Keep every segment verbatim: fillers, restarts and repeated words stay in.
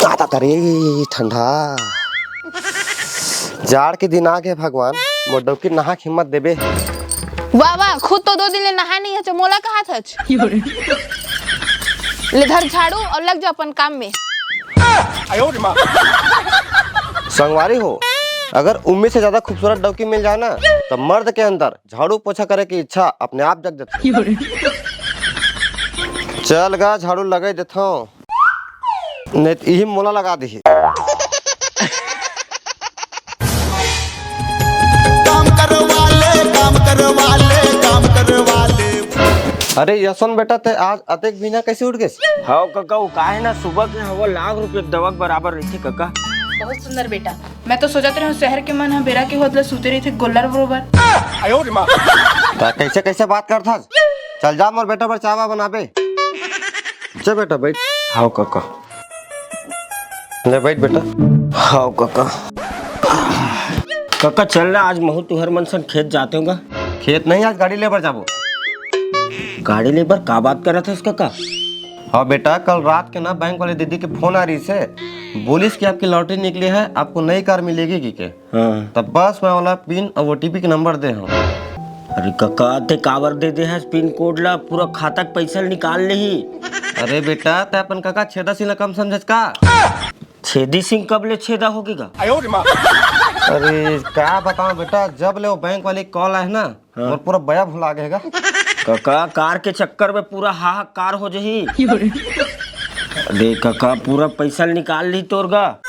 आ, ता, ता रे, ठंडा। जाड़ के दिन आ गे भगवान, मोर डौकी नहा के हिम्मत देबे। वाह, वाह, खुद तो दो दिन ले नहाए नहीं है, तो मोला कहा था? ले धर झाड़ू और लग जा अपन काम में। संगवारी हो, अगर उम्मीद से ज्यादा खूबसूरत डौकी मिल जाए ना, तो मर्द के अंदर झाड़ू पोछा करे की इच्छा अपने आप जग जाथे। चल गा, झाड़ू लगे देथव, नहीं तो इही मोला लगा दिही। काम करवा ले, काम करवा ले, काम करवा ले। अरे यशवंत बेटा, ते आज अतेक बिना कैसे उठ गेस? हव कका, वो का है ना, सुबह के हवा लाख रुपये के दवा के बराबर रहिथे कका। बहुत सुंदर बेटा। मैं तो सोचत रहूं, शहर के मन ह बेरा के होत ले सूते रहिथे गोल्लर बरोबर। ता कैसे कैसे बात करथस? चल जा, मोर बेटा बर चावा बनाबे। चल बेटा, बैठ। हव कका। ले बैठ बेटा। हव कका। कका चल ना, आज महू तुहर मन सन खेत जाते होगा। खेत नहीं, आज गाड़ी लेबर जाबो। गाड़ी लेबर का बात करत हस कका? हाँ बेटा, कल रात के ना बैंक वाले दीदी के फोन आ रहिसे, बोलिस कि आपकी लॉटरी निकली है, आपको नई कार मिलेगी की के। हाँ। तब बस मैं ओला पिन अउ ओटीपी के नंबर दे हूँ। अरे कका, ते काबर दे दे हस पिन कोड ला? पूरा खाता के पैसा ल निकाल लेही। अरे बेटा, ते अपन कका छेदा सिंह ला कम समझस का? छेदी सिंह कब ले छेदा होगे गा? अरे का बताऊं बेटा, जब ले वो बैंक वाली कॉल आए ना, हाँ। और पूरा बया भुला गए गा। कका, कार के चक्कर में पूरा हाहाकार हो जही। अरे कका, पूरा पैसा निकाल ली तोर गा।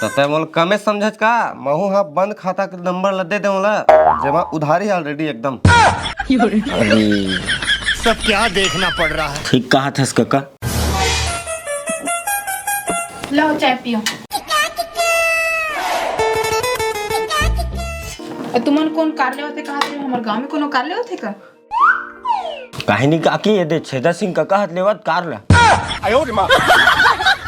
तो तै मोला कमे समझत का? महू हा बंद खाता के नंबर ला दे दे मोला, जेमा उधारी already एकदम। अरे। सब क्या देखना पड़ रहा है। ठीक कहा थस कका। लाओ चाय पियो। अ, तुमन कोन कार लेवत हे कहा थे? हमर गांव में कोनो कार लेवत हे का? काहे नहीं काकी, ये दे छेदा सिंह कका हाथ लेवत कार ला।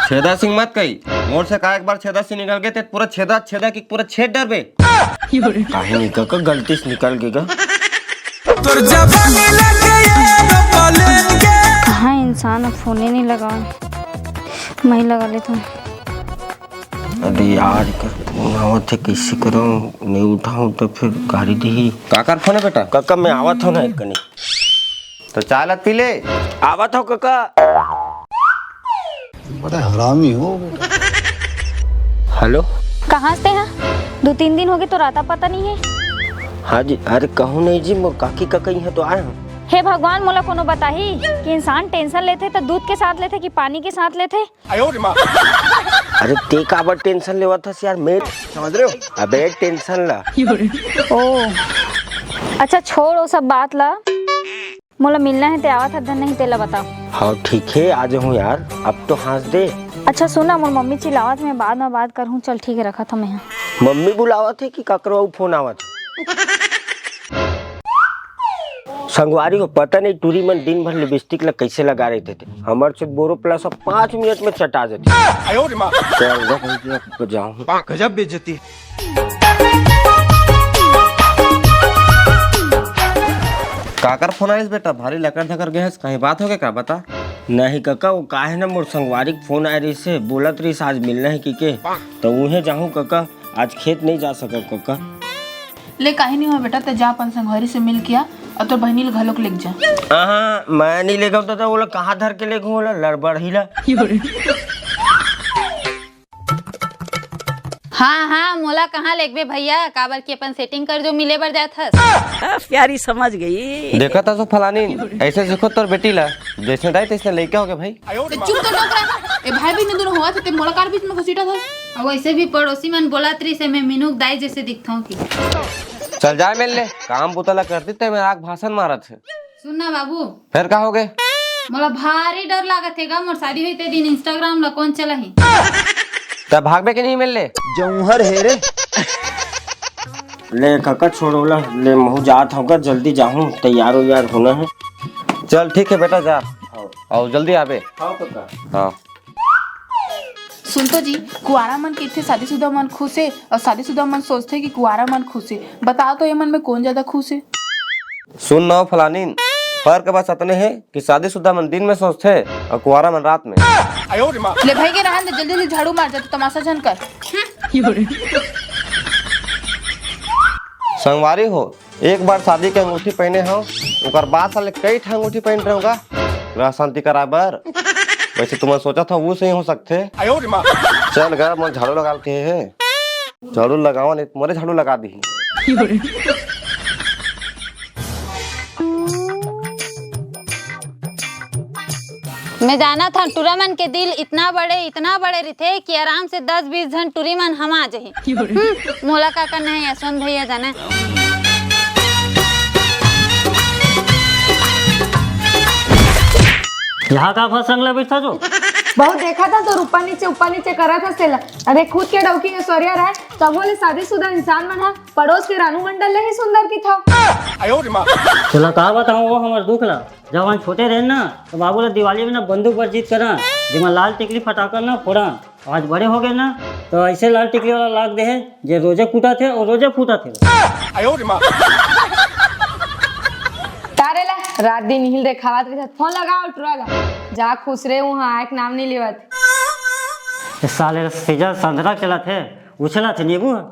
छेदा सिंह मत कही, मोर से का एक बार छेदा सिंह निकल गए ते पूरा छेदा छेदा की पूरा छेद डरबे। काहे नहीं कका, गलती से निकल गए गा। तोर जवानी लगे एरोप्लेन के। कहाँ इंसान अब फोने नहीं लगावे, मैं ही लगा लेता हूँ। अरे यार, एकर फोन आवत हे, कइसे करंव? नइ उठाहूं त फेर गारी दिही। काकर फोन हे बेटा? कका, मैं आवत हंव ना एक कनी। त चाय ला पी ले। आवत हंव कका। बड़ा हरामी हो बेटा। हेलो। कहाँ से हा? दू तीन दिन होगे, तोर आता पता नहीं हे। हाँ जी, अरे कहूँ नहीं जी, मोर काकी कका इहाँ तो आए हंव। हे भगवान, मोला कोनो बताही कि इंसान टेंशन लेथे त दूध के साथ लेथे कि पानी के साथ लेथे? अरे ते काबर टेंशन लेवत हस यार, मैं समझ रहे हो? अबे टेंशन ला। ओ, अच्छा छोड़ वो सब बात ला, मोला मिलना हे, ते आवत हस धन नहीं, तेला बता। हाँ ठीक हे, आ जाहूँ यार, अब तो हंस दे। अच्छा सुन ना, मोर मम्मी चिल्लावत हे, मैं बाद में बात करहूँ। चल ठीक हे, रखत हंव मैं। मम्मी बुलावत हे कि काकरो अउ फोन आवत हे? संगवारी हो, पता नहीं टूरी मन दिन भर लिपस्टिक ला कैसे लगा रहिथे। हमर से बोरो प्लस अब पाँच मिनट में चटा जाथे। चल रे भैया, अब जाऊं। गजब बेइज्जती। काकर फोन आइस बेटा, भारी लकर धकर गे हस, कहीं बात होगे का, बता? नहीं कका, वो का हे ना, मोर संगवारी के फोन आए रहिसे, बोलत रहिस आज मिलना हे कि के, त उहें जाहूं कका, आज खेत नहीं जा सकव कका। ले, काहे नहीं हो बेटा, ते जा अपन संगवारी से मिल के आ, अउ तोर बहिनी ल घलोक लेग जा। हाँ, मैं नहीं लेगव त ओला कहाँ धर के लेगहूँ ओला, लड़बड़ही ला। हाँ, हाँ, मोला कहाँ लेगबे भैया, काबर कि अपन सेटिंग कर जो मिले बर जात हस। आ, प्यारी समझ गई। देखत हस फलानी, ऐसे सीखो तोर बेटी ला, जैसे दाई तैसे लइका होगे भाई। ते चुप तो डोकरा। ए भाई बहिनी दुनो होवत हे, ते मोला कार बीच में घसीटत हस। अउ वैसे भी पड़ोसी मन बोलत रहिसे, मैं मीनू के दाई जैसे दिखथंव कि। चल जाए मिल ले, काम बुता ला करती ते मैं आग भाषण मारत हे। सुन ना बाबू। फेर का होगे? मोला भारी डर लागत हे गा, मोर शादी होई ते दिन Instagram ला कोन चलाही? त भागबे कि नहीं मिल ले? जौहर हे रे। ले कका छोड़ ओला, ले महू जात हंव गा, जल्दी जाहूं, तैयार उयार होना हे। चल ठीक हे बेटा, जा। हाँ। अउ जल्दी आबे। हाँ कका। हाँ। सुन तो जी, कुआरा मन कहिथे शादीशुदा मन खुश हे, अउ शादीशुदा मन सोचथे कि कुआरा मन खुश हे। बताओ तो, ये मन में कोन ज्यादा खुश हे? सुन ना फलानीन, फर्क बस अतने हे कि शादीशुदा मन दिन में सोचथे अउ कुंवारा मन रात में। ले भाई के रहन दे, जल्दी जल्दी झाड़ू मार, जा तो तमाशा झन कर। संगवारी हो, एक बार शादी के अंगूठी पहने हव, ओकर बाद साले कई ठा अंगूठी पहन रहे होगा ग्रह शांति कराए बर। वैसे तुमन सोचत हव वो सही हो सकथे। चल गा, मोर झाड़ू लगा के हे, झाड़ू लगावा नहीं तुम्हारे झाड़ू लगा दी। मैं जानत हंव, टूरा मन के दिल इतना बड़े, इतना बड़े रहिथे कि आराम से दस बीस झन टूरी मन हमा जही। हम्म, मोला का करना हे, यशवंत भैया जाने। यहाँ का फसंग ले बैठा जो? बहुत देखा था तो ऊपर नीचे, ऊपर नीचे करा था सेला। अरे खुद के डौकी ऐश्वर्या राय, तभो ले शादीशुदा इंसान मन हा पड़ोस के रानू मंडल ले ही सुंदर की था। तेला का बताऊं, वो हमर दुख ला। जब हम छोटे रहे ना, तो बाबू ला दिवाली में ना बंदूक बर जिद करन, जेमा लाल टिकली फटाका ना फोड़न। आज बड़े हो गए ना, तो ऐसे लाल टिकली वाला लाग दे हे, जे रोजे कूटा थे और रोजे फूटा थे। तारे ला रात दिन हिल देखावत रहिथे, फोन लगाओ टुरा ला। जा खुश रे, वहाँ आए के नाम नहीं लेवत। ये साले सीजन संतरा चला थे, उछला थे नींबू। रंग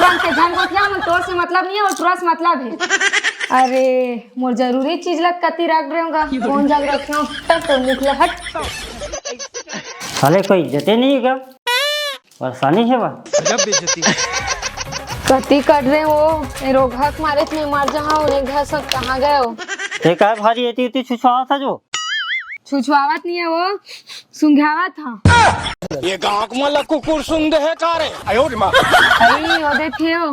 रंग के झन गोठिया मन, तोर से मतलब नहीं है, वो टुरा से मतलब है। अरे मोर जरूरी चीज ला कति रख रहे होगा, कौन जग रखे हो, तब तो मुख ला हट। साले कोई इज्जते नहीं है क्या? परेशानी है बा। गजब बेइज्जती। कति कट रहे हो, ए रोगहा के मारे तुम्हें मर जहा, उन्हें घर सब कहाँ गए हो? ते काय भारी एती उती छुछुआवा था जो? छुछुआवत नहीं है वो, सुंघावत हा। ये गांव में ला कुकुर सुंघ दे है का रे? अरे, वो देखे हो,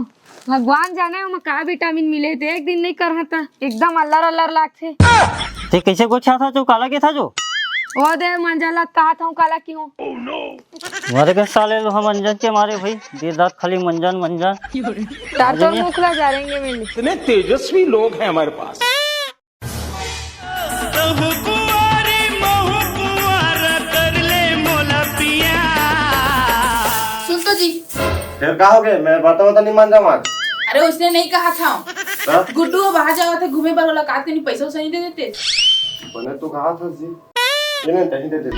भगवान जाने ओमा का विटामिन मिले, ते एक दिन नहीं करहा था, एकदम अल्लर अल्लर लागथे। ते कैसे गोछा था जो, काला के था जो? वो दे मंजन ला कहा था, काला क्यों? मारे के साले लो हम मंजन के मारे भाई, दिन रात खाली मंजन मंजन। तार तो मुख ला जा रहेंगे मिले। इतने तेजस्वी लोग हैं हमारे पास। तहु कुंवारी महु कुंवारा कर ले मोला पिया। सुन तो जी। फिर का हो गए? मैं बताऊं तो नहीं मान जाऊं आज। अरे उसने नहीं कहा था। हाँ? गुड्डू बाहर जावा थे घूमे बर, ओला का तेनी पैसा उसा नहीं दे देते? मैंने तो कहा था जी। ये नहीं, नहीं दे देते।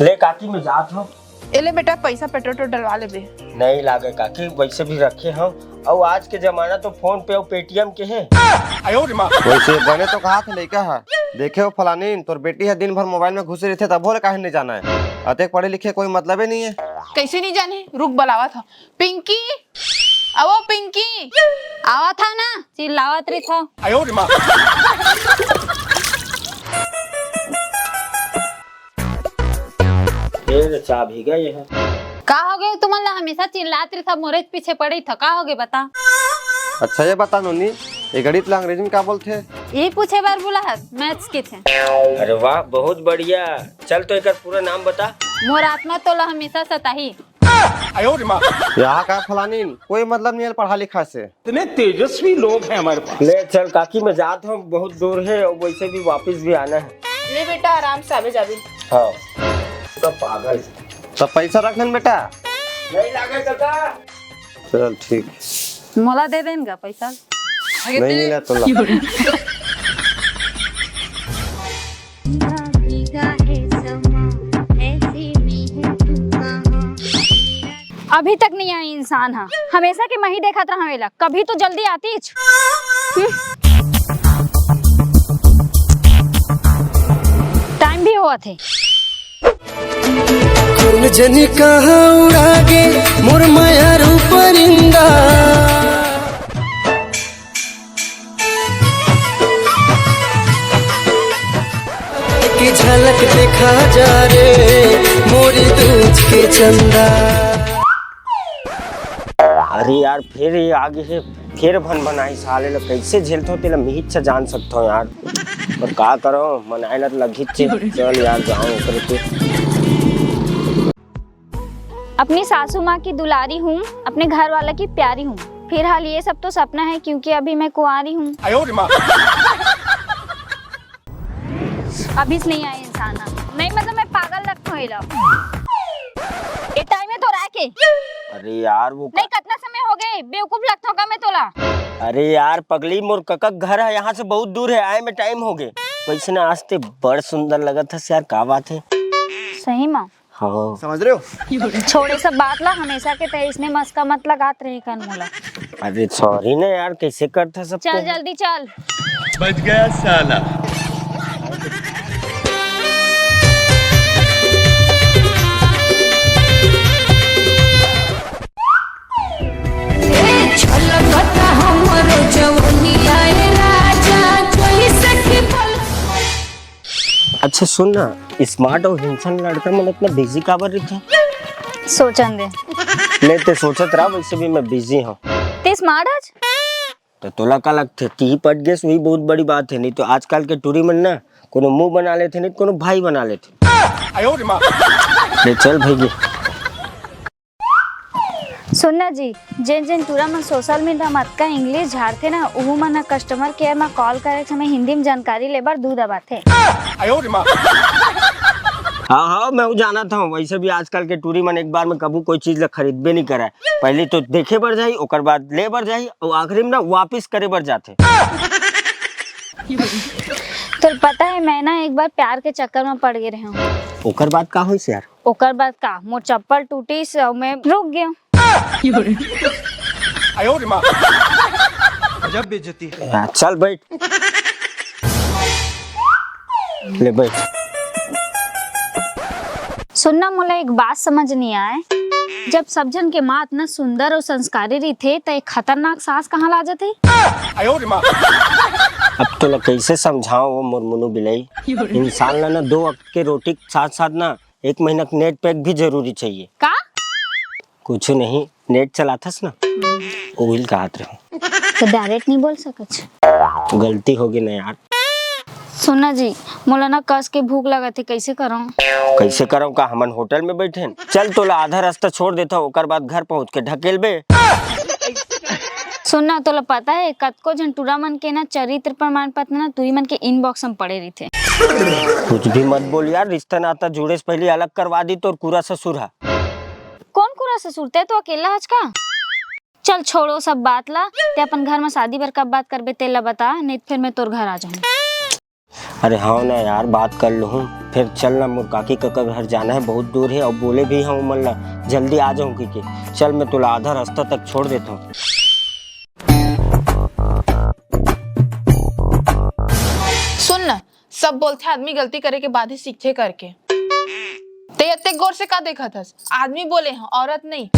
ले काकी, मैं जात हूँ। ए ले बेटा, पैसा पेट्रोल तो डलवा लेबे। नहीं लागे काकी, वैसे भी रखे हम। अउ आज के जमाना तो फोन पे अउ पेटीएम के है। वैसे बने तो कहा था लइका है, देखे हो फलानीन, तोर बेटी है दिन भर मोबाइल में घुसे रहते, तब बोले काहे नहीं जाना है? अतेक पढ़े लिखे कोई मतलब ही नहीं है। कैसे नहीं जाने, रुक बलावा था। पिंकी, अवो पिंकी, आवा था ना, चिल्लावत रही था। ये चा भीगा ये है। का हो गए तुमन ला? हमेशा चिल्लात रही था, मोरे पीछे पड़े था, का हो गए बता? अच्छा ये बता नोनी, ये गणित ला अंग्रेजी में का बोलथे? ये पूछे बर बोला है, मैथ्स के थे। अरे वाह, बहुत बढ़िया। चल तो एकर पूरा नाम बता। मोर आत्मा तो ला हमेशा सताही। यहाँ का फलानीन, कोई मतलब नहीं है पढ़ा लिखा से। इतने तेजस्वी लोग हैं हमारे पास। ले चल काकी, मैं जात हूँ, बहुत दूर है और वैसे भी वापस भी आना है। ले बेटा, आराम से आवे जावे। हाँ। तो पागल। तो पैसा रख लेन बेटा। नहीं लागे काका। चल ठीक। मोला दे देन गा पैसा। नहीं मिला तो ला। अभी तक नहीं आए इंसान हा, हमेशा के मही देखत रहा एला, कभी तो जल्दी आतीच। टाइम भी होवत हे। कोन जनी कहाँ उड़ा गे मोर मयारू परिंदा। की झलक देखा जा रे मोरी दूज के चंदा। अरे यार, फिर ये आगे से फिर भन भनाई साले ला कैसे झेलथो तेला मीच से जान सकथो यार। पर का करो, मनाए ला तो लगिच हे। चल यार, जाओ ओकरे के। अपनी सासू माँ की दुलारी हूँ, अपने घर वाला की प्यारी हूँ। फिलहाल ये सब तो सपना है, क्योंकि अभी मैं कुंवारी हूँ। अभी से नहीं आए इंसान। नहीं मतलब मैं पागल लगता हूँ ये लोग। ये टाइम है तो रह के। अरे यार वो नहीं, कितना समय हो गए, बेवकूफ लगता हूँ का मैं तोला? अरे यार पगली, मोर कका के घर है यहाँ से बहुत दूर है, आए में टाइम हो गए। वैसे ना आज ते बड़ सुंदर लगत हस यार, का बात है? सही मा? हाँ। समझ रहे हो? छोड़े सब बात ला, हमेशा के तय इसने मस्का मत लगात रहे कन मोला। अरे सॉरी ना यार, कैसे करता सब? चल जल्दी चल। बच गया साला। अच्छा सुन ना, स्मार्ट और हिंसन लड़का मन इतना बिजी काबर रहिथे? सोचन दे। नहीं ते सोचत रहा, वैसे भी मैं बिजी हूँ। ते स्मार्ट हस? तो तोला का लगथे, ती पट गेस, वही बहुत बड़ी बात है। नहीं तो आजकल के टूरी मन ना कोनो मुंह बना लेथे, नहीं तो कोनो भाई बना लेथे। ले चल भैया। सुन ना जी, जेन जेन टूरा मन सोशल मीडिया म अतका इंग्लिश झाड़थे ना, उहू मन ह कस्टमर केयर म कॉल करे के समय हिंदी म जानकारी ले बर दू दबाथे। हाँ हाँ, मैं वो जानत हूँ। वैसे भी आजकल के टूरी मन एक बार में कभू कोई चीज ला खरीदबे नहीं करे। पहले तो देखे बर जाही, ओकर बाद ले बर जाही, और आखिरी में ना वापिस करे बर जाथे। तोर पता है, मैं ना एक बार प्यार के चक्कर में पड़ गए रहे हूँ। ओकर बाद का होइस यार? ओकर बाद का, मोर चप्पल टूटिस और मैं रुक गया। गजब बेइज्जती। हाँ, चल बैठ। ले बैठ। सुनना, मोला एक बात समझ नहीं आए, जब सब झन के माँ इतना सुंदर और संस्कारी रहिथे, त एक खतरनाक सास कहाँ ला जाथे? अब तोला कैसे समझाओ वो मोर मुनु बिलाई, इंसान ला ना दो वक्त के रोटी के साथ साथ ना एक महीना के नेट पैक भी जरूरी चाहिए। का? कुछ नहीं, नेट चलाथस ना, ओहिल कहत रहूं। तो डायरेक्ट नहीं बोल सकत? गलती होगी ना यार। सुना जी, मोला ना कस के भूख लगत हे, कैसे करौं? कैसे करौं का, हमन होटल में बैठे हैं। चल तोला आधा रास्ता छोड़ देता हूँ, ओकर बाद घर पहुँच के ढकेलबे। सुन ना, तोला पता है कतको झन टूरा मन के ना चरित्र प्रमाण पत्र ना तुई मन के इनबॉक्स में पड़े रहिथे। कुछ भी मत बोल यार, रिश्ता नाता जुड़े से पहले अलग करवा दी तोर कुरा ससुर हा। कौन कुरा ससुर? तै तो अकेला हच का? चल छोड़ो सब बात ला, ते अपन घर में शादी बर कब बात करबे तेला बता, नहीं तो फिर मैं तोर घर आ जाऊँ। अरे हाँ ना यार, बात कर लूँ। फिर चल ना, मोर काकी कका घर जाना है, बहुत दूर है, और बोले भी हूँ मन ला जल्दी आ जाऊँ की। चल मैं तोला आधा रास्ता तक छोड़ देता हूँ। सुन ना, सब बोलथे आदमी गलती करे के बाद ही सीखथे करके। ते अतेक गौर से का देखत हस? आदमी बोले हैं, औरत नहीं।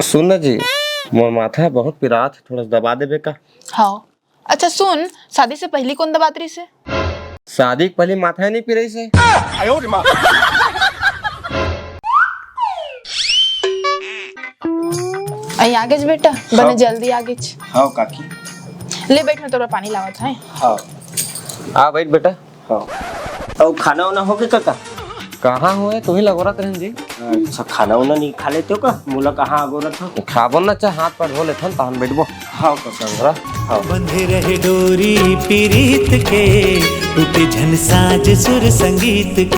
सुन ना जी, मोर माथा बहुत पिरात, थोड़ा सा दबा देबे का? हाँ। अच्छा सुन, शादी से पहली कौन दबात रहिस हे? शादी के पहली माथा नहीं पिराइस हे। आई आगेच बेटा, बने हाँ। जल्दी आगेच। हाँ काकी। ले बैठ, मैं तोरा पानी लावत है। हाँ। आ बैठ बेटा। हाँ। और खाना वाना हो गया काका? कहाँ होए, तू ही लगोरत रहन जी। अच्छा, खाना वाना नहीं खा लेते हो का? मोला कहाँ अगोरत हो? खाबो ना, चाहे हाथ पैर धो लेथन, तहन बैठबो। हाँ काका। हाँ। बंधे रहे डोरी पीरीत के, टूटे झन साज सुर संगीत